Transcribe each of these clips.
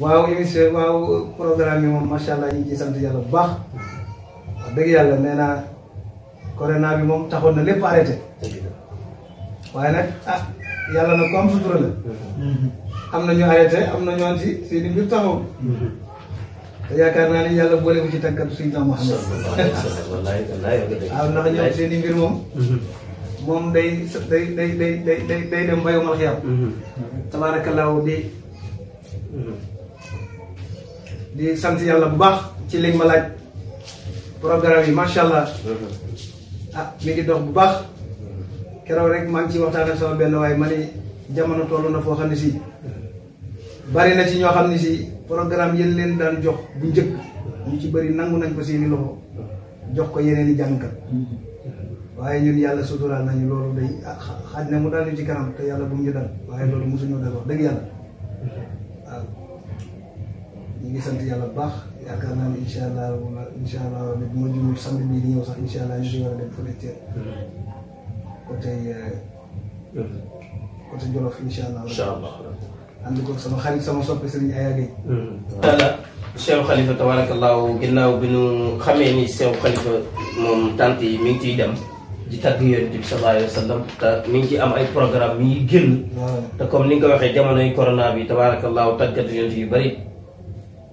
waaw émission waaw programme bi moom macha allah ñu ngi ciy sant yàlla bu baax wax dëgg yàlla nee naa corona bi moom taxoon na lépp arrêté waaye nag yàlla nag ko am sutura la am na ñu arrêté am na ñoon si seeni mbir taxaw te yaakaar naa ni yàlla boole ko ci tàggatu Seydina Muhammad waaw ndax ñoom seeni mbir moom day dem ba yomal xiyam tabaarakallaahu di sant yàlla bu baax ci li ma laaj programme yi macha allah mi ngi dox bu baax keroog rek maa ngi ci waxtaan ak sama benn waaye ma ni jamono toll na foo xam ne si bari na ci ñoo xam ne si programme yéen leen daan jox bu njëkk ñu ci bëri nangu nañ ko seeni loxo jox ko yeneen i jàngkat waaye ñun yàlla suturaal nañu loolu day xaaj na mu daal ñu ci kanam te yàlla bu mu ñu dal waaye loolu mosuñoo dal wax dëgg yàlla waaw ñu ngi sant yàlla bu baax yaakaar naa ne incha allah bu ma jumul samedi bii di ñëw sax incha allah ñu ngi war a dem fële ca côté Jolof incha allah. ànd ko sama xarit sama soppe Serigne Aya Gueye. voilà Cheikh Khalifa tabarakallahu ginnaaw bi nu xamee ni Cheikh Khalifa moom tant yi mi ngi ciy dem di tagg Yonent bi sallallahu alayhi wa sallam te mi ngi ciy am ay programme mi ngi génn. te comme ni nga ko waxee jamonoy corona bi tabarakallahu tàggatu Yonent yu bari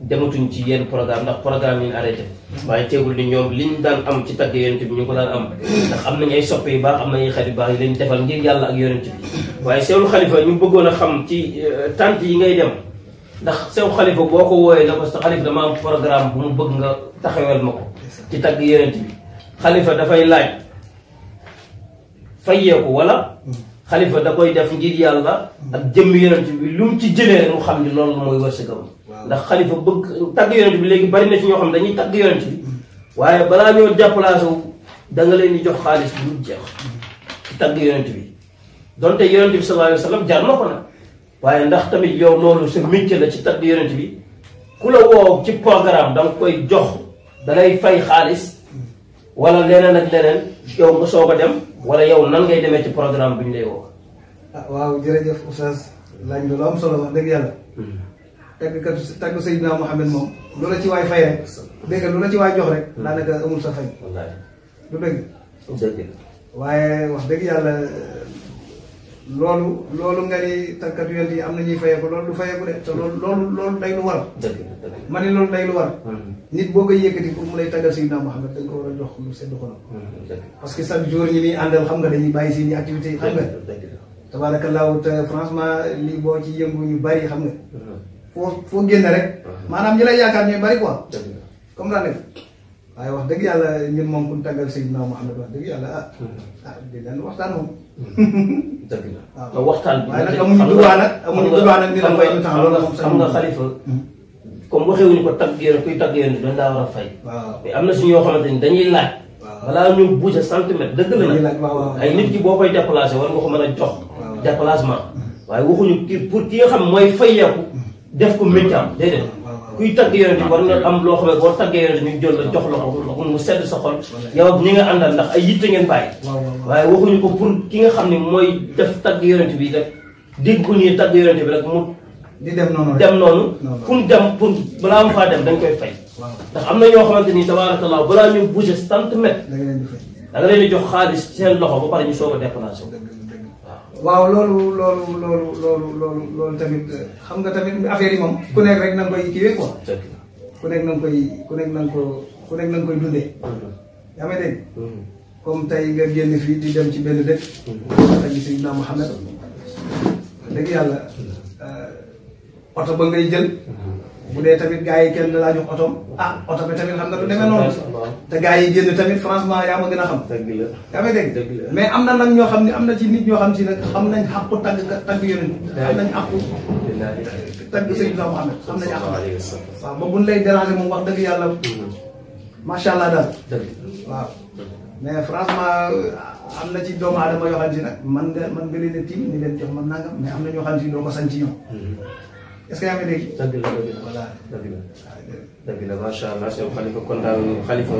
dematuñ ci yenn programme ndax programme yi ñu arrêté. waaye teewul ni ñoom liñ daan am ci tagg Yonent bi ñu ko daan am. ndax am nañ ay soppe yu baax am nañ ay xarit yu baax yi lañ defal ngir yàlla ak Yonent bi. waaye Cheikh Khalifa ñu bëggoon a xam ci tant yi ngay dem ndax Cheikh Khalifa boo ko wooyee na ko sa Khalifa dama am programme bu mu bëgg nga taxawal ma ko ci tagg Yonent bi Khalifa dafay laaj fayeeku wala Khalifa da koy def ngir yàlla ak jëmm Yonent bi lu mu ci jëlee rek mu xam ni loolu mooy wërsëgam ndax Khalifa bëgg tagg Yonent bi léegi bari na ci ñoo xam dañuy tagg Yonent bi waaye balaa ñoo déplacé wu da nga leen di jox xaalis bu dul jeex ci tagg Yonent bi donte Yonent bi sallallahu alayhi wa sallam jar na ko nag waaye ndax tamit yow loolu sa métier la ci tagg Yonent bi ku la woo ci programme da nga koy jox da ngay fay xaalis wala leneen ak leneen yow nga soog a dem wala yow nan ngay demee ci programme bi ñu lay woo. waaw jërëjëf Oustaz laaj nga lu am solo wax dëgg yàlla. tagg Seydina Muhammad moom lu la ci waay fay rek dégg nga lu la ci waay jox rek daanaka amul sa fay. du dëgg. waaye wax dëgg yàlla. loolu nga ni tàggatu Yonent yi am na ñuy fayeeku loolu du fayeeku de te loolu day lu war. ma ni loolu day lu war. nit boo koy yëkkati pour mu lay tàggal Seydina Muhammad dañ ko war a jox lu sedd xolam. parce que chaque jour ñi muy àndal xam nga dañuy bàyyi seeni activité xam nga. tabaarakallaahu te franchement lii boo ci yëngu ñu bari xam nga. foo génn rek. maanaam ñi lay yaakaar ñooy bari quoi. comme daa nekk. waaye wax dëgg yàlla ñun moom ku ñu tàggal Seydina Muhammad wax dëgg yàlla di leen waxtaan moom. dëgg la waaw waxtaan bi. waaye nag amuñu droit nag di la fay ñu tax loolu moom xam nga Khalifa comme waxewuñu ko tagg Yonent kuy tagg Yonent dañ daa war a fay. mais am na si ñoo xamante ni dañuy laaj. balaa ñu bouger centimètre dëgg la nag. ay nit ki boo koy déplacé war nga ko mën a jox. déplacement. waaye waxuñu kii pour ki nga xam mooy fayeeku def ko métier am déedéet. kuy tagg Yonent bi war nga am loo xam ne boo taggee Yonent bi ñu jël la jox la ko mu sedd sa xol yow ak ñi nga àndal ndax ay yitte ngeen bàyyi. waaye waxuñu ko pour ki nga xam ne mooy def tagg Yonent bi rek dégg ko nii tagg Yonent bi rek mu. di dem noonu pour dem pour balaa mu faa dem dañ koy fay. ndax am na ñoo xamante ni tabaarakallah balaa ñu bouger centimètre. da nga leen di jox xaalis seen loxo ba pare ñu soog a déplacé wu. waaw loolu tamit xam nga tamit affaire yi moom ku nekk rek na nga koy kiiwee quoi. ku nekk na nga koy dundee. yaa may dégg. comme tey nga génn fii di dem ci benn dëkk. ak Seydina Muhammad dëgg yàlla oto ba ngay jël. bu dee tamit gars yi kenn laa jox otoom oto bi tamit xam nga du demee noonu. te gars yi génn tamit franchement yaa ma gën a xam. yaa may dégg mais am na nag ñoo xam ne am na ci nit ñoo xam si nag xam nañ xàqu tagg Yonent xam nañ xàqu tagg Seydina Muhammad xam nañ àq. waaw ba buñ lay déranger moom wax dëgg yàlla macha allah daal. waaw mais franchement am na ci doomu aadama yoo xam si nag man nga leen a tiim ni leen jox man nangam mais am na ñoo xam si doo ko sañ ci ñoom. est-ce que yaa ngi dégg. dëgg la voilà dëgg la macha allah Cheikh Khalifa kon daal Khalifa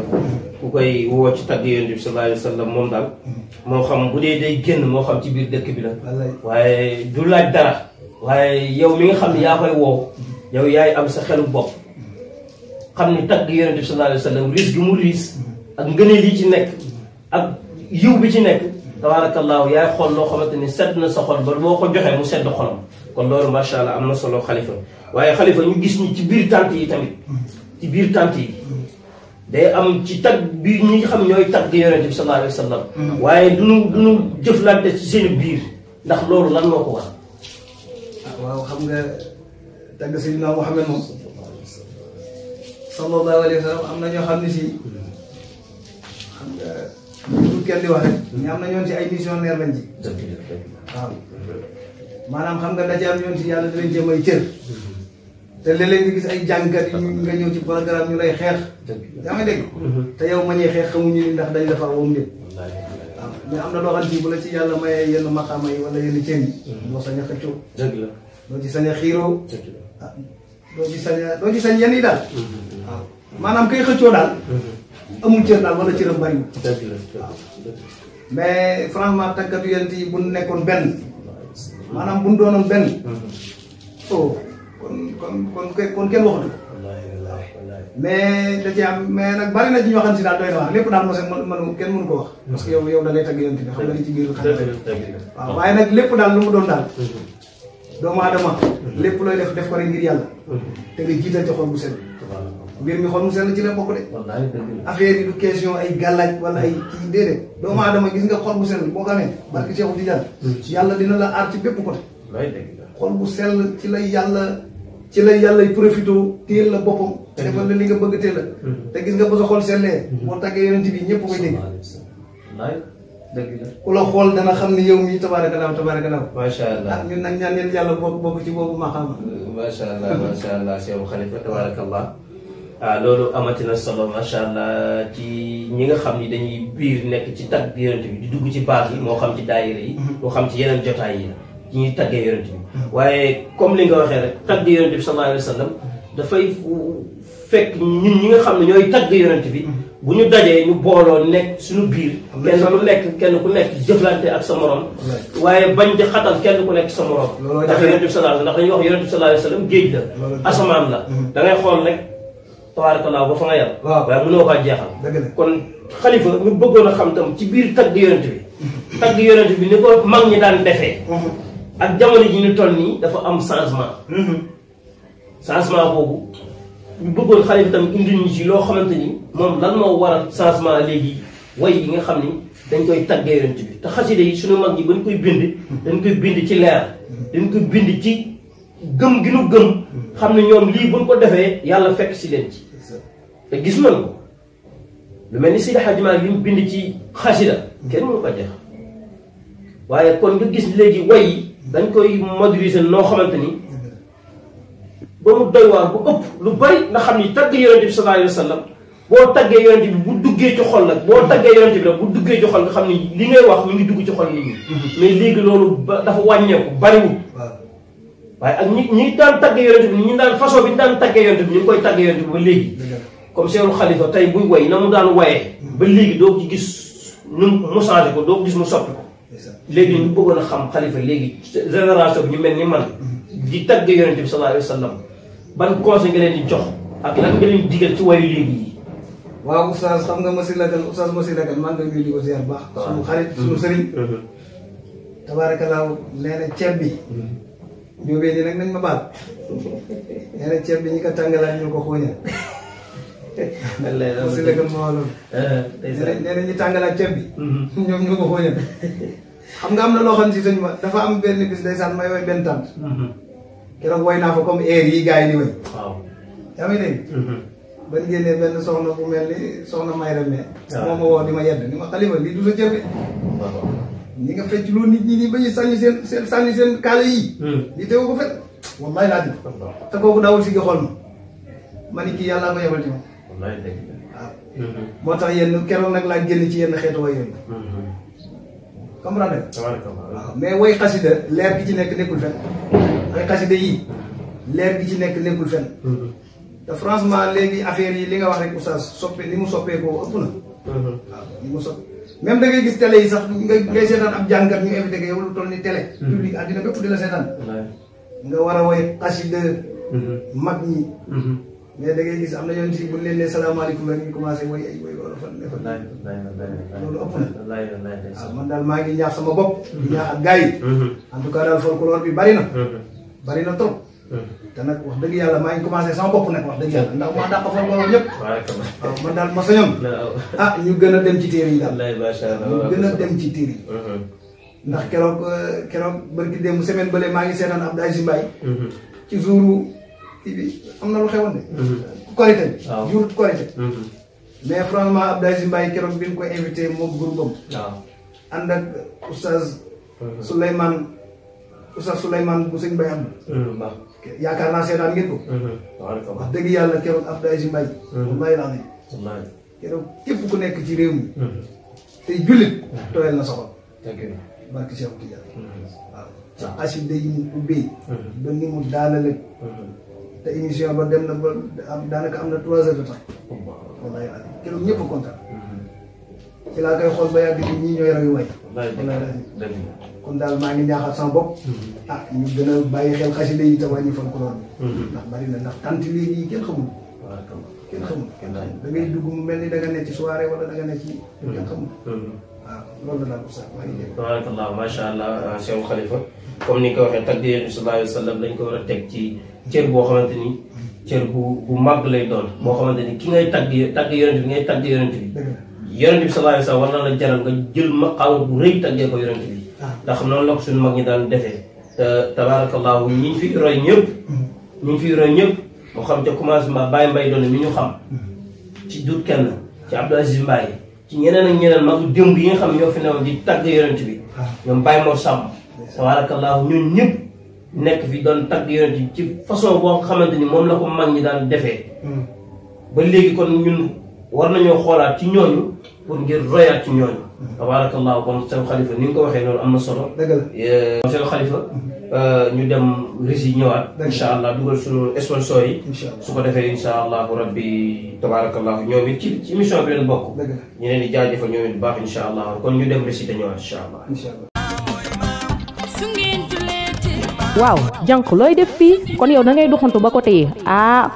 ku koy woo ci tagg Yonent bi sallallahu alayhi wa sallam moom daal moo xam bu dee day génn moo xam ci biir dëkk bi la. waaye du laaj dara. waaye yow mi nga xam ne yaa koy woo yow yaay am sa xelu bopp xam ni tagg yonent bi sallallahu alayhi wa sallam riis gi mu riis ak ngëneel yi ci nekk ak yiw bi ci nekk tabaarakallaahu yaay xool loo xamante ni sedd na sa xol ba boo ko joxee mu sedd xolam kon loolu macha allah am na solo xalifa waaye xalifa ñu gis ni ci biir tànt yi tamit ci biir tànt yi day am ci tagg bi ñi xam ñooy tagg yonent bi sallallahu alayhi wa sallam waaye duñu jëflante ci seen biir ndax loolu lan moo ko war waaw xam nga tagg Seydina Muhammad moom sallallahu alayhi wa sallam am na ñoo xam ne si xam nga lu kenn di wax rek ñu am na ñoon si ay missionnaire lañ ci waaw maanaam xam nga daje am ñoon si yàlla dinañ jëm ay cër te léeg-léeg nga gis ay jàngkat yi nga ñëw ci programme ñu lay xeex yaa ngi dégg te yow ma ñuy xeex xamuñu ni ndax dañ la faa woom déet waaw mais am na loo xam ne bu la ci yàlla mayee yenn maqaama yi wala yenn cër yi doo sañ a xëccoo doo ci sañ a xiiroo ah doo ci sañ yenn yi daal waaw maanaam kay xëccoo daal amul cër daal wala cëram bariwul waaw mais franchement tàggatu yent yi bu nekkoon benn maanaam bu ñu doonoon benn oh kon kenn waxatu mais da ci am mais nag bari na ci ñoo xam si daal doy na wax lépp daal mos kenn mënu ko wax parce que yow da ngay tagg yonent bi xam nga li ci biir waaw waaye nag lépp daal lu mu doon daal doomu aadama lépp looy def ko rek ngir yàlla te nga jiital ci xol bu sell mbir mi xol mu sell ci la bokk de affaire yi du question ay gàllaaj wala ay kii déedéet doomu aadama gis nga xol bu sell boo ko amee barki Cheikh Tidiane yàlla dina la aar ci bépp côté xol bu sell ci lay yàlla profité téel la boppam defal la li nga bëgg téel la te gis nga ba sa xol sellee boo tàggee yonent bi ñëpp koy dégg ku la xool dana xam ni yow mii tabaarakallaahu macha allah ñun nag ñaan yéen yàlla bokk ci boobu maqaama macha allah Cheikh Khalifa tabarakallah loolu amatina solo macha allah ci ñi nga xam ni dañuy biir nekk ci tagg yonent bi di dugg ci baax yi moo xam ci daayira yi moo xam ci yeneen jotaay yi la ci ñuy taggee yonent bi waaye comme li nga waxee rek tagg yonent bi sallallahu alayhi wa sallam dafay fekk ñun ñi nga xam ne ñooy tagg yonent bi bu ñu dajee ñu booloo nekk suñu biir kenn ku nekk jëflante ak sa morom waaye bañ di xatal kenn ku nekk sa morom ndax yonent bi sallallahu ndax dañuy wax yonent bi sallallahu alayhi wa sallam géej la asamaan la da ngay xool rek tabarakallah ba fa nga yem waaye mënoo kaa jeexal kon xalifa ñu bëggoon a xam tam ci biir tagg yonent bi tagg yonent bi ni ko mag ñi daan defee ak jamono ji ñu toll nii dafa am changement boobu ñu bëggoon xalifa tam indi ñu ci loo xamante ni moom lan moo waral changement léegi way yi nga xam ni dañ koy taggee yonent bi te xasida yi suñu mag ñi bañ koy bind dañ koy bind ci leer dañ koy bind ci gëm gi nu gëm xam ne ñoom lii buñ ko defee yàlla fekk si leen ci te gis nañ ko lu mel ni Seydi Hadji Malick li mu bind ci xasida kenn mënu ko jeex waaye kon nga gis léegi way yi dañ koy modériser noo xamante ni ba mu doy waar bu ëpp lu bari nga xam ni tagg yonent bi sallallahu alayhi wa sallam boo taggee yonent bi bu duggee ci xol la boo taggee yonent bi la bu duggee ci xol nga xam ni li ngay wax mi ngi dugg ci xol nit ñi mais léegi loolu dafa wàññeeku bariwul waaye ak ñi daan taggee yonent bi ñu daan façon bi ñu daan taggee yonent bi ñu ngi koy taggee yonent bi ba léegi comme Cheikh Khalifa tey buy way na mu daan wayee ba léegi doo ci gis nu mu changé ko doo gis mu soppi ko léegi ñu bëggoon a xam Khalifa léegi génération bi ñu mel ni man di taggee yonent bi sallallahu alayhi wa sallam ban conseil nga leen di jox ak lan nga leen digal ci wayu léegi yi waaw oustaz xam nga Masila Kane maa ngi koy di ko ziar baax suñu xarit suñu sëriñ tabaarakallaahu nee na ceeb bi njóobee ni nag nañ ma baal nee na ceeb bi ñi ko tàngalaat ñu ko xooñal Masila Kane moo loolu nee na ñi tàngalaat ceeb bi ñoom ñu ko xooñal xam nga am na loo xam si sëñ ma dafa am benn bis ndeysaan may way benn tànt keroog woy naa fa comme air yi gars yi di woy yaa ngi dégg ban génnee benn soxna bu mel ni soxna Mayra mais moom ma woo di ma yedd ni ma Khalifa lii du sa cër bi ñi nga fecc loolu nit ñi nii ba ñu sànni seen kaala yii lii teewu ko fet wallaay laa di te kooku daawul si gi xool ma ni kii yàllaa ko yebal ci moom waaw moo tax yenn keroog nag laa génn ci yenn xeetu way yooyu comprendre waaw mais way xasida leer gi ci nekk nekkul fen way xasida yii leer gi ci nekk nekkul fen te franchement léegi affaire yi li nga wax rek oustaz li mu soppeekoo ëpp na waaw li mu sopp même da ngay gis télé yi sax ngay seetaan ab jàngat ñu invité ko yow lu toll ni télé public àddina bépp di la seetaan nga war a woy xasida mag ñi mais da ngay gis am na yoon si buñ leen ne salaamaaleykum rek ñu commencé woy ay woy loolu fan ne fa loolu ëpp na waaw man daal maa ngi ñaax sama bopp di ñaax ak gars yi en tout cas daal folklore bi bari na trop te nag wax dëgg yàlla maa ngi commencé sama bopp nag wax dëgg yàlla ndax maa dàq folklore ñëpp waaw man daal ma sañoon ñu gën a dem ci téere yi daal ñu gën a dem ci téere yi ndax keroog bërki démb semaine bële maa ngi seetaan Abdou Aziz Mbaye ci jouru kii bi am na lu xewoon de korité bi jour korité mais franchement Abdou Aziz Mbaye keroog bi ñu koy invité moom groupe am ànd ak oustaz Souleymane bu sëñ Mbaye am yaakaar naa seetaan ngeen ko wax dëgg yàlla keroog Abdou Aziz Mbaye wallahi laa keroog képp ku nekk ci réew mi tey jullit tooyal na soxol barke Cheikh Tidiane waaw sa aside yi mu ubbee ba ni mu daanale te émission ba dem na ba daanaka am na 3 heures de temps wallahi keroog ñëpp kontaan ci laa koy xool ba yàgg ni ñii ñooy raw yu way kon daal maa ngi ñaaxal sama bopp ñu gën a bàyyi xel xasida yi te wàññi folklore bi ndax bari na ndax tant léegi kenn xamul da ngay dugg mu mel ni da nga ne ci soirée wala da nga ne ci kenn xamul waaw loolu la daal oustaz maa ngi dégg tabarakallah macha allah Cheikh Khalifa comme ni nga ko waxee tagg Yonent bi sallallahu alayhi wa sallam dañ ko war a teg ci cër boo xamante ni cër bu màgg lay doon boo xamante ni ki ngay tagg Yonent bi ngay tagg Yonent bi Yonent bi sallallahu alayhi wa sallam war na la jaral nga jël maqaama bu rëy taggee ko Yonent bi ndax noonu la ko suñu mag ñi daan defee te tabarakallahu ñi fi roy ñëpp moo xam ca commencement Baye Mbaye doon mi ñu xam ci dut kenn ci Abdou Aziz Mbaye ci ñeneen ak ñeneen magu démb yi nga xam ñoo fi newoon di tagg Yonent bi ñoom Baye Mor Samb tabarakallahu ñun ñëpp nekk fi doon tagg Yonent bi ci façon boo xamante ni moom la ko mag ñi daan defee ba léegi kon ñun war nañoo xoolaat ci ñooñu pour ngir royaat ci ñooñu tabarakallahu comme Cheikh Khalifa ni nga ko waxee loolu am na solo Cheikh Khalifa ñu dem rési ñëwaat insha allah dugal suñu sponsor yi su ko defee insha allahu rabbi tabarakallahu ñoom it ci émission bi leen bokk ñu leen di jaajëfal ñoom it bu baax insha allah kon ñu dem rési te ñëwaat insha allah waaw jànq looy def fii kon yow da ngay doxantu ba côté yi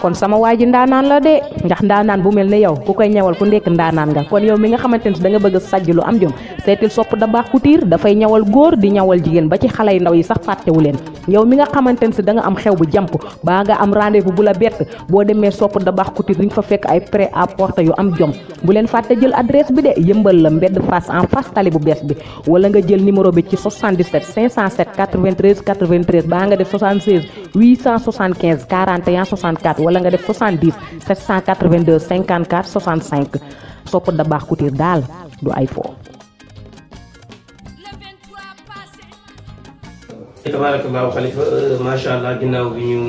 kon sama waa ji ndaanaan la de ndax ndaanaan bu mel ne yow ku koy ñawal ku nekk ndaanaan nga kon yow mi nga xamante ne da nga bëgg a sajj lu am jom seetil Sopp Dabakh Couture dafay ñawal góor di ñawal jigéen ba ci xale yu ndaw yi sax fàttewu leen yow mi nga xamante ne da nga am xew bu jàmp baa nga am rendez-vous bu la bett boo demee Sopp Dabakh Couture di nga fa fekk ay prêt à porter yu am jom bu leen fàtte jël adresse bi de Yëmbal la mbedd face en face tali bu bees bi wala nga jël numéro bi ci 77 507 93 93 baa nga def 76 875 41 64 wala nga def 70 782 54 65 Sopp Dabakh Couture daal du ay fo. tabarakallahu Khalifa macha allah ginnaaw bi ñu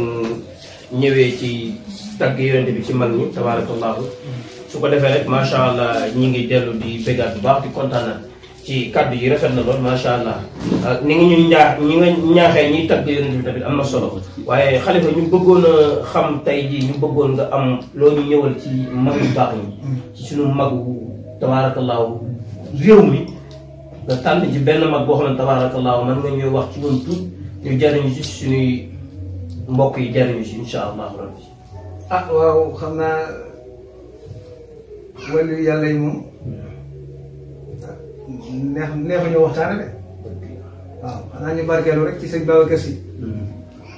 ñëwee ci tagg Yonent bi ci mag ñi tabarakallahu su ko defee rek macha allah ñi ngi dellu di bégaat bu baax di kontaan ci kaddu yi rafet na lool macha allah ni nga ñaaxee ñiy tagg Yonent bi tamit am na solo waaye Khalifa ñu bëggoon a xam tey jii ñu bëggoon nga am loo ñu ñëwal ci mag yu baax ñi ci suñu magu tabarakallahu réew mi nga tànn ci benn mag boo xam ne tabarakallahu man nga ñuy wax ci ñun tuut ñu jariñu ci suñuy mbokk yi jariñu ci insha allahu rabbi waaw xam naa wàllu yàlla yi moom neexuñu waxtaane de waaw xanaa ñu barkeelu rek ci sëñ Babacar Sy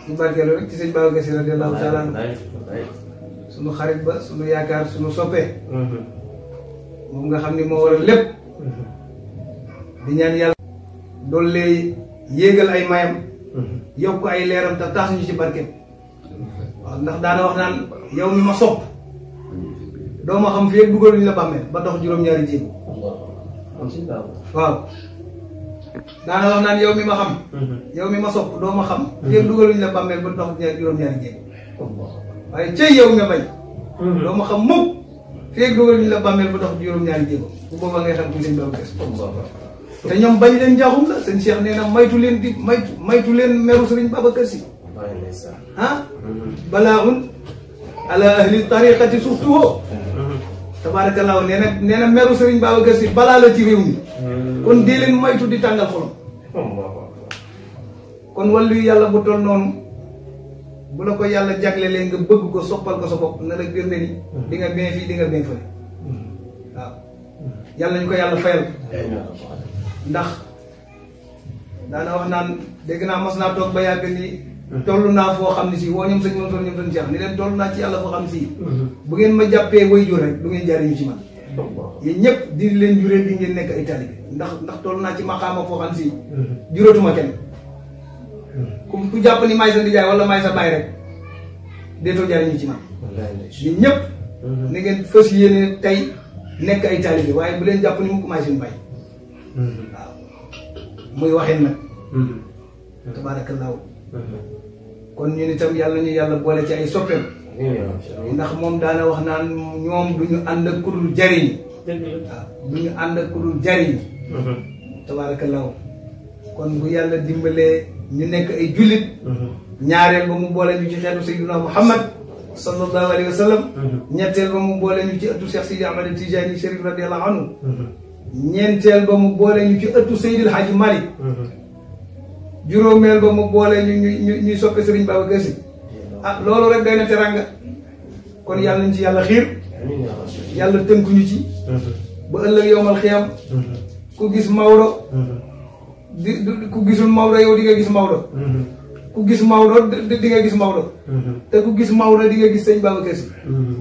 ñu barkeelu rek ci sëñ Babacar Sy radiyallahu taala suñu xarit ba suñu yaakaar suñu soppee moom nga xam ni moo waral lépp di ñaan yàlla doolu lay yéegal ay mayam yokk ay leeram te tax ñu ci barkeem waaw ndax daana wax naan yow mi ma sopp doo ma xam fi yëg dugaluñu la bàmmeel ba dox juróom-ñaari jéego waaw daana wax naan yow mi ma xam yow mi ma sopp doo ma xam fi yëg dugaluñu la bàmmeel ba dox juróom-ñaari jéego waaye cëy yow mi bañ doo ma xam mukk fi yëg dugaluñu la bàmmeel ba dox juróom-ñaari jéego bu boobaa ngay xam kuy sëñ Babacar te ñoom bañ leen njaaxum la sëñ Cheikh nee na maytu leen di maytu leen meru sëriñ Babacar Sy balaaun ala ahli tariqati surtout tabarakallahu nee na meru sëriñ Babacar Sy balaa la ci réew mi kon dee leen maytu di tàngal xolom kon wàllu yàlla bu toll noonu bu la ko yàlla jaglelee nga bëgg ko soppal ko sa bopp na la gën ne ni di nga bien fii di nga bien fële waaw yàlla ñu ko yàlla fayal ndax daana wax naan dégg naa mos naa toog ba yàgg ni toll naa foo xam ne si woo ñoom sëñ Mansour ñoom sëñ Cheikh ni leen toll naa ci yàlla foo xam ne si bu ngeen ma jàppee way jur rek du ngeen jariñu ci man yéen ñëpp di leen juree di ngeen nekk ay taalibe ndax toll naa ci maqaama foo xam ne si juróotuma kenn ku jàpp ni maay sa ndijaay wala maay sa baay rek deetoo jariñu ci man yéen ñëpp ni ngeen fas yéene tey nekk ay taalibe waaye bu leen jàpp ni mu ko maay seen baay waaw muy waxin nag tabaarakallaahu kon ñun itam yàlla ñu yàlla boole ci ay soppeem ndax moom daana wax naan ñoom du ñu ànd ak ku dul jariñ waaw du ñu ànd ak ku dul jariñ tabaarakallaahu kon bu yàlla dimbalee ñu nekk ay jullit ñaareel ba mu boole ñu ci xeetu sayyiduna Muhammad sallallahu alayhi wa sallam ñetteel ba mu boole ñu ci ëttu Cheikh Sidi Ahmad Tijani Chérif radiyallahu anhu ñeenteel ba mu boole ñu ci ëttu Seydil Hadji Malick juróomeel ba mu boole ñuy soppe Serigne Babacar Sy loolu rek day na teranga kon yàlla nañ ci yàlla xiir yàlla tënkuñu ci ba ëllëg yowmal xiyam ku gis Maodo ku gisul Maodo yow di nga gis Maodo ku gis Maodo di nga gis Maodo te ku gis Maodo di nga gis sëñ Babacar Sy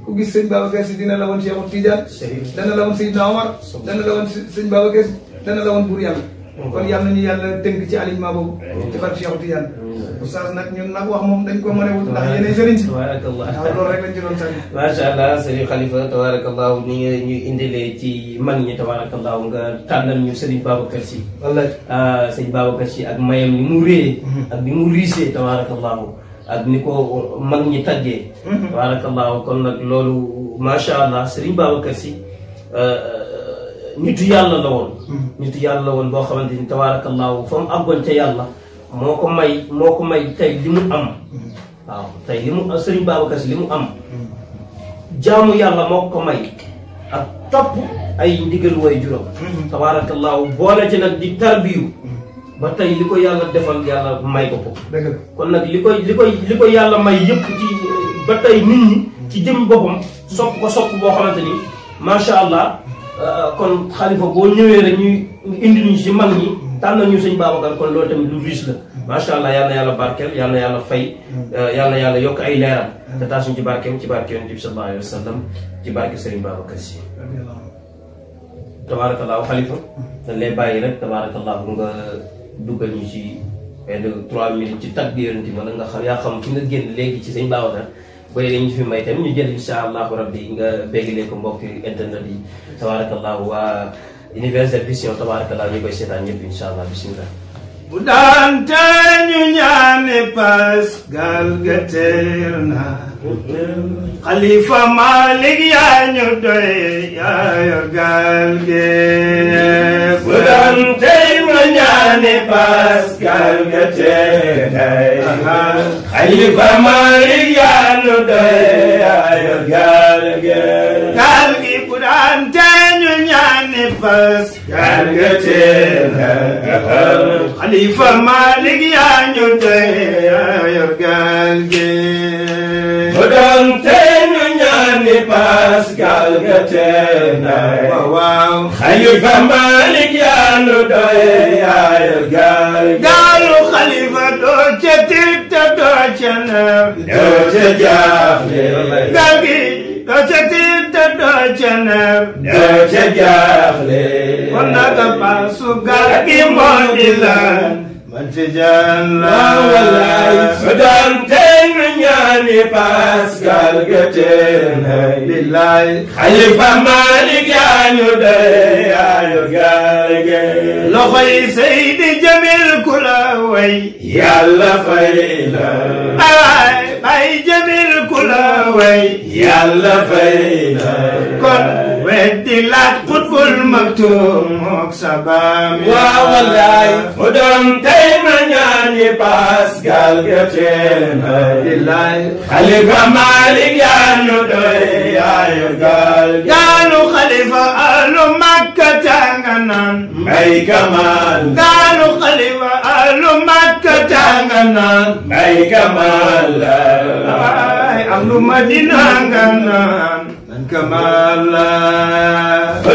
ku gis sëñ Babacar Sy dina la woon Cheikh Tidiane dana la woon Seydina Omar dana la woon sëñ Babacar Sy dana la woon buur yàlla kon yàlla nañu yàlla tënk ci alignement boobu ci barke Cheikh Tidiane oustaz nag ñun nag wax moom dañ ko mën a wut ndax yéenay sëriñ si tabarakallah waaw loolu rek lañ ci doon sànni macha allah Serigne Khalifa tabarakallah ni nga ñu indilee ci mag ñi tabarakallah nga tànnal ñu Serigne Babacar Sy wallaay sëñ Babacar Sy ak mayam ni mu réyee ak ni mu riisee tabarakallah ak ni ko mag ñi taggee tabarakallah kon nag loolu macha allah Serigne Babacar Sy nitu yàlla la woon nitu yàlla la woon boo xamante ni tabarakallahu fa mu àggoon ca yàlla moo ko may tey li mu am waaw tey li mu Serigne Babacar Sy li mu am jaamu yàlla moo ko may ak topp ay ndigal way juróom tabarakallahu boole ci nag di tarbiyu ba tey li ko yàlla defal yàlla may ko ko kon nag li ko yàlla may yëpp ci ba tey nit ñi ci jëm boppam sopp boo xamante ni macha allah kon Khalifa boo ñëwee rek ñuy indi ñu ci mag ñi tànn ñu sëñ Babacar kon loolu tamit lu riche la macha allah yal na yàlla barkeel yal na yàlla fay yal na yàlla yokk ay leeram te taas ñu ci barkeem ci barke yonent bi sallallahu alayhi wa sallam ci barke Serigne Babacar Sy tabarakallahu Khalifa dañ lay bàyyi rek tabarakallahu nga duggal ñu ci benn 3 minutes ci tagg yonent bi wala nga xam yaa xam fi nga génn léegi ci sëñ Babacar boy dañu fi may tam ñu jël insha allahu rabbi nga béggalee ko mbokk internet yi tabarakallahu waa Universel Vision tabarakallahu ñu koy seetaan ñëpp insha allah bismillah bu daan te ñu ñaane Pascal ga teer na Khalifa Malick yaa ñu doy yaa yor gaal ge bu daan te ñu ñaane Pascal ga teer na Khalifa Malick yaa ñu doy yaa yor gaal ge gaal gi bu daan te ñu ñaane Pascal ga teer na Khalifa Malick yaa ñu doy yaa yor gaal gi bu doon tey ñu ñaani Pascal ga teer na waaw Khalifa Malick yaa ñu doy yaa yor gaal gi gaalu Khalifa doo ca tiit te doo ca naaw doo ca jaaxle gaal gi doo ca tiit te doo ca naaw doo ca jaaxle kon naka paasu gaal gi moo di lan man ci jaan la wallaay su daan tey ñu ñaani Pascal ga teer na billaay Khalifa Malick yaa ñu doy yaa yor gaal gi loxo yi Seydi Jamil ku la way yàlla fay la ay Jamil ku la way yàlla fay la kon weddi laaj Qutbul Maktum mook sabaam waaw wallaay mu doon tey ma ñaani Pascal ga teer na billaay Khalifa Malick yaa ñu doy yaa yor gaal gaalu Khalifa alu Makka tanga naan mbay kamal gaalu Khalifa alu Makka tanga naan mbay kamal ahlu madina nganan nan kamala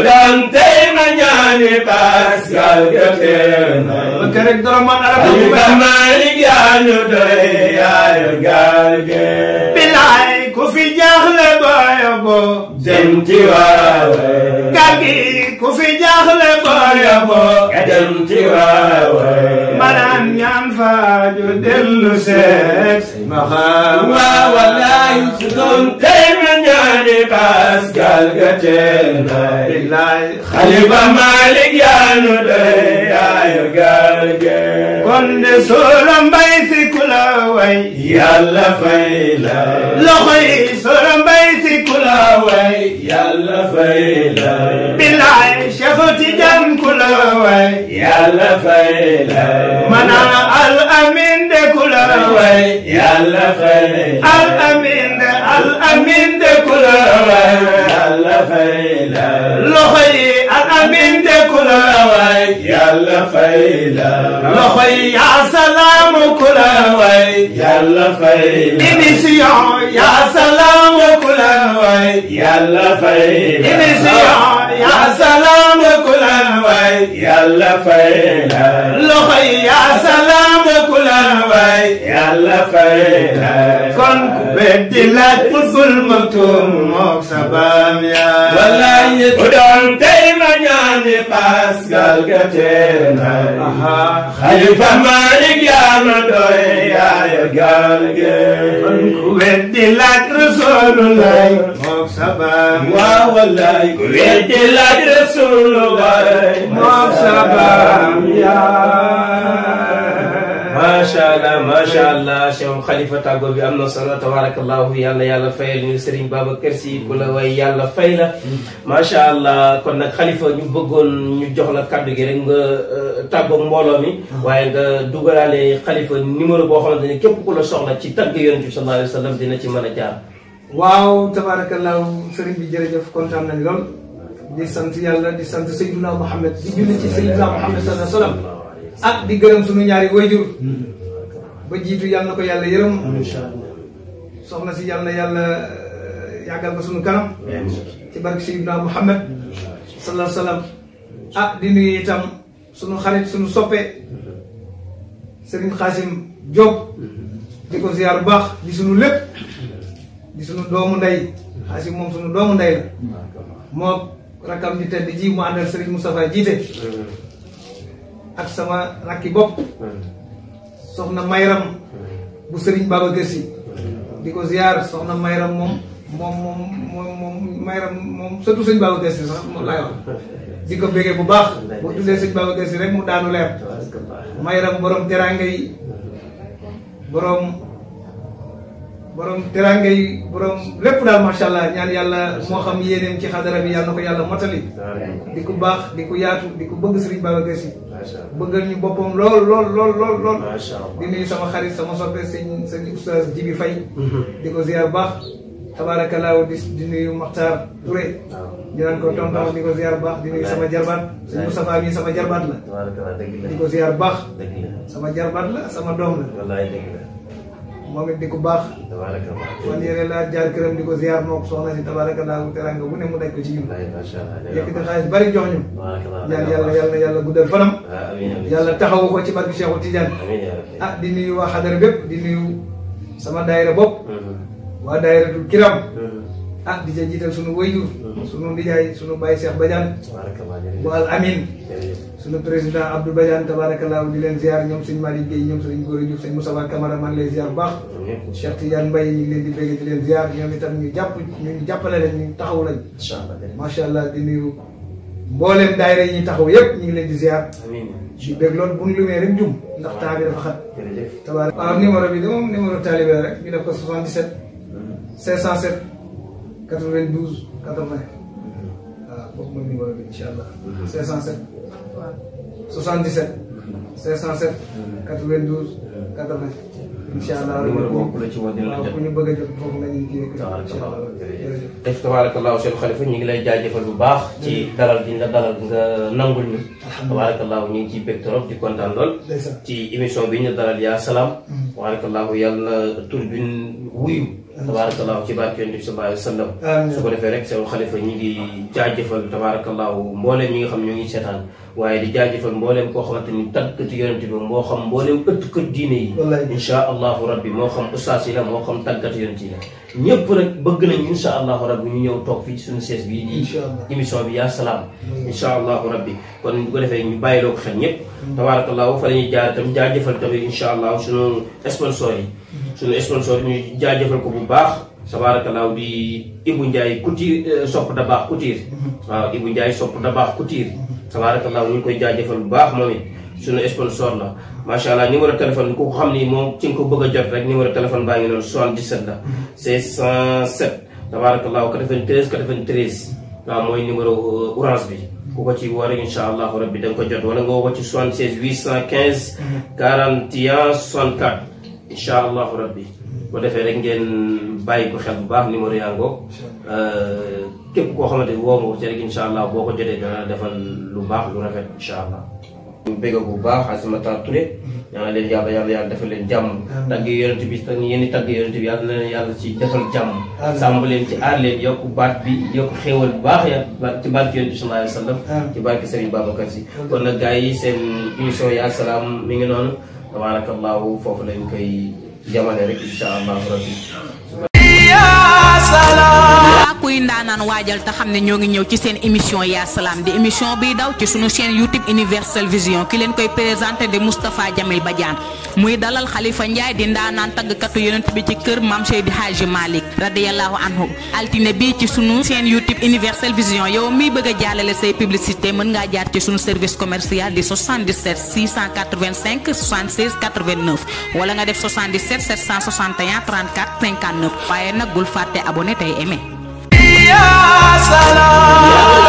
dan tey ma ñaani Pascal Gatena kerek doroman arab Xalifa Malik yaa ñu doy yaa gaal ge bilaay ku fi jaaxle booyo bo dem ci waawe gaal gi ku fi jaaxle booyo bo dem ci waawe manaan ñaan faaju dellu seet ma xam waa wallaay su doon tey ma ñaani Pascal Gatena bilaay Xalifa Malik yaa ñu doy yaa gaal ge kon de solo mbay si kula way Yàlla fay la loxo yi solo mbay si kula way Yàlla fay la bilaay Cheikh Tidiane kula way Yàlla fay la mana al amin de kula way Yàlla fay la al amin de kula way Yàlla fay la loxo yi al amin de kula way Yàlla fay la loxo yi ya salaamu kula way Yàlla fay la émission ya salaamu kula way Yàlla fay la émission ya salaamu kula way Yàlla fay la loxo yi ya salaamu kula way Yàlla fay la kon ku beddi laaj Qutbul Maktum mook sabam ya wallaay ku doon tey ma ñaani Pascal Gatena Xalifa Malik yaa ma doy yaa gaal ge kon ku beddi laaj Rasulullah mook sabam waaw wallaay ku weddi laaj Rasulullah mook sabam ya macha allah Cheikh Khalifa tàggoo bi am na solo tabarakallahu yàlla fayal ñu Serigne Babacar Sy ku la way yàlla fay la macha allah kon nag Khalifa ñu bëggoon ñu jox la kaddu gi rek nga tàggoog mbooloo mi waaye nga dugalaale Khalifa numéro boo xamante ne képp ku la soxla ci tagg yonent bi sallallahu alayhi wa sallam dina ci mën a jaar. waaw tabarakallahu Serigne bi jërëjëf kontaan nañ lool di sant yàlla di sant Seydina Muhammad di julli ci Seydina Muhammad sallallahu alayhi wa sallam ak di gërëm sunu ñaari wayjur ba jiitu yàlla na ko yàlla yërëm soxna si yàlla na yàlla yàggal ko sunu kanam ci barke Seydina Muhammad sallallahu alayhi wa sallam di nuyu itam sunu xarit sunu soppe Serigne Xaasim Diop di ko ziar bu baax di sunu lépp di sunu doomu ndey Xaasim moom sunu doomu ndey la moo rakam ji tedd ji mu àndal Serigne Moustapha jiite ak sama rakki bopp soxna Mayram bu Serigne Babacar Sy di ko ziar soxna Mayram moom Mayram moom surtout Serigne Babacar Sy sax moom laay wax di ko bégee bu baax boo tuddee Serigne Babacar Sy rek mu daanu leer Mayram borom teraanga yi borom teraanga yi borom lépp daal macha allah ñaan yàlla moo xam yéeneem ci xadara bi yàlla na ko yàlla motali di ko baax di ko yaatu di ko bëgg Serigne Babacar Sy bëggal ñu boppam lool di nuyu sama xarit sama soppe sëñ oustaz Jibi Faye di ko ziar baax tabarakallahu di nuyu Makhtar Touré di naan ko tonton di ko ziar baax di nuyu sama jarbaat sëñ Moustapha mi sama jarbaat la di ko ziar baax sama jarbaat la sama doom la moom it di ko baax fan yére laa jaar këram di ko ziar moo ko soxna si tabarakallahu teranga bu ne mu daj ko ci ñun yëkkati xaalis bari jox ñu ñaan yàlla guddal fanam yàlla taxawu ko ci barke Cheikhu Tidiane di nuyu waa xadara bépp di nuyu sama daayira bopp waa daayiratul kiram di ca jiital sunu wayjur sunu ndijaay sunu baay Cheikh Badiane bu al amin sunu président Abdou Badiane tabarakallahu di leen ziar ñoom sëñ Malick Gueye ñoom sëñ Gora Diouf sëñ Moussa Camara maa ngi lay ziar bu baax Cheikh Tidiane Mbaye ñu ngi leen di bégg di leen ziar ñoom itam ñu jàppale leen ñu taxaw lañ macha allah di nuyu mbooleem daayira yi ñuy taxaw yépp ñu ngi leen di ziar di bég loolu bu ñu lumee rek jum ndax temps bi dafa xat tabarak waaw numéro bi de moom numéro talibé rek ñu def ko 77 507 92 80 waaw boobu mooy numéro bi incha allah 507 77 507 92 80 incha allah numéro boobu la ci woo dina la jot ku ñu bëgg a jot foofu la ñuy kii def tabarakallahu Cheikh Khalifa ñu ngi lay jaajëfal bu baax ci dalal gi nga dalal nga nangul ñu tabarakallahu ñu ngi ciy bég trop di kontaan lool ci émission bi ñu dalal yaa salaam tabarakallahu yàlla tur bi wuyu tabarakallahu ci barke Yonent bi sallallahu alayhi wa sallam su ko defee rek Cheikh Khalifa ñu ngi jaajëfal tabarakallahu mbooleem ñi nga xam ñoo ngi seetaan waaye di jaajëfal mbooleem koo xamante ni tàggkati Yonent bi moo xam mbooleem ëtt kër diine yi insha allahu rabbi moo xam ustaas yi la moo xam tàggkati Yonent yi la ñëpp rek bëgg nañ insha allahu rabbi ñu ñëw toog fii ci suñu sees bi di émission bi yaa salaam insha allahu rabbi kon bu ko defee ñu bàyyiloo ko xel ñëpp tabarakallahu fa la ñuy jaar itam jaajëfal tamit insha allah suñu sponsor yi suñu sponsor ñu jaajëfal ko bu baax tabarakallahu di Ibou Ndiaye Couture sopp da baax Couture waaw Ibou Ndiaye sopp da baax Couture tabarakallahu ñu ngi koy jaajëfal bu baax moom it suñu sponsor la macha allah numéro téléphone ku ko xam ni moom ci nga ko bëgg a jot rek numéro téléphone baa ngi noonu 77 la 507 tabarakallahu 93 93 waaw mooy numéro orange bi ku ko ci war insha allahu rabbi da nga ko jot wala nga woo ko ci 76 815 41 64 insha allahu rabbi bu defee rek ngeen bàyyi ko xel bu baax numéro yaa ngoog képp koo xamante woo nga ko ci rek insha allah boo ko jotee dana defal lu baax lu rafet insha allah ñu bëgg bu baax Azimata Touré ñaanal leen yàlla defal leen jàmm tagg yonent bi te yéen tagg yonent bi yàlla na leen yàlla ci defal jàmm sàmm leen ci aar leen yokku baat bi yokku xéewal bu baax ya ci barke yonent bi sallallahu alayhi wa sallam ci barke Serigne Babacar Sy kon nag gars yi seen émission yaa salaam mi ngi noonu tabarakallahu foofu lañ koy jamane rek insha allah rabbi kuy ndaanaan waajal te xam ne ñoo ngi ñëw ci seen émission yaa salaam di émission biy daw ci sunu chaîne YouTube Universel Vision ki leen koy présenté de Moustapha Jamil Badiane muy dalal Khalifa Ndiaye di ndaanaan taggkatu yonent bi ci kër Mame Seydi Hadji Malick radiyallahu anhu altine bi ci sunu chaîne YouTube Universel Vision yow miy bëgg a jàllale say publicité mën ngaa jaar ci sunu service commercial di 77 685 76 89 wala nga def 77 761 34 59 waaye nag bul fàtte abonné tey aimé. Ya salam.